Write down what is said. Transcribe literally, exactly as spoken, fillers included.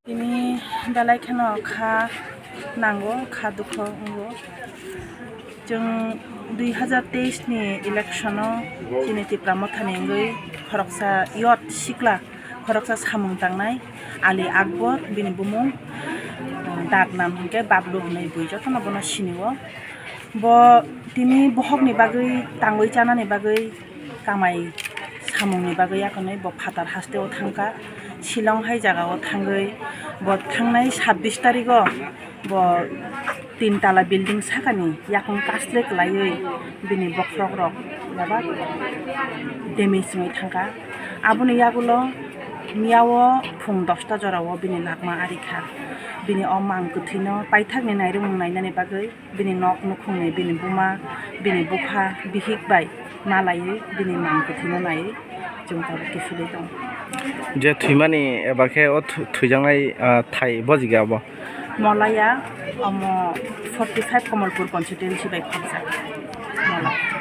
Tini belai kheno kha nango, kha dukho wngo. Chwng dui hazar teis ni election o chini Tipra Motha ni wngwi khoroksa youth sikla, khoroksa samung tangnai Ali Akbar bini bumung, dak nam hinkhe Bablu hinwi bui jotono bono sinio. Bo tini bohokni bagwi tangwi chanani bagwi kamai samungni bagwi yakarnwi bo phatar hasteo thangkha. Shillong hai jagao thangwi bo thangnai sabbish tarigo bo tin tala building sakani yakung kasle kwlaiwi bini bokhorok rok bebak damage wngwi thangkha. Aboni yagulo miyao phung dosta jorao bini lakma arikha. Bini o mang kwthwino paithakni nairwkmung nainani bagwi bini nok nukhungni, bini buma, bini bupha, bihik bai malaiwi bini mang kwthwino naiwi chwng tabuk kiphilwi tongo. Je thwimani eba khe o thwi-, thwijaknai, ah, thai bojiga bo? Molaya, omo forty five Kamalpur constituency bai khorjak. Molaya.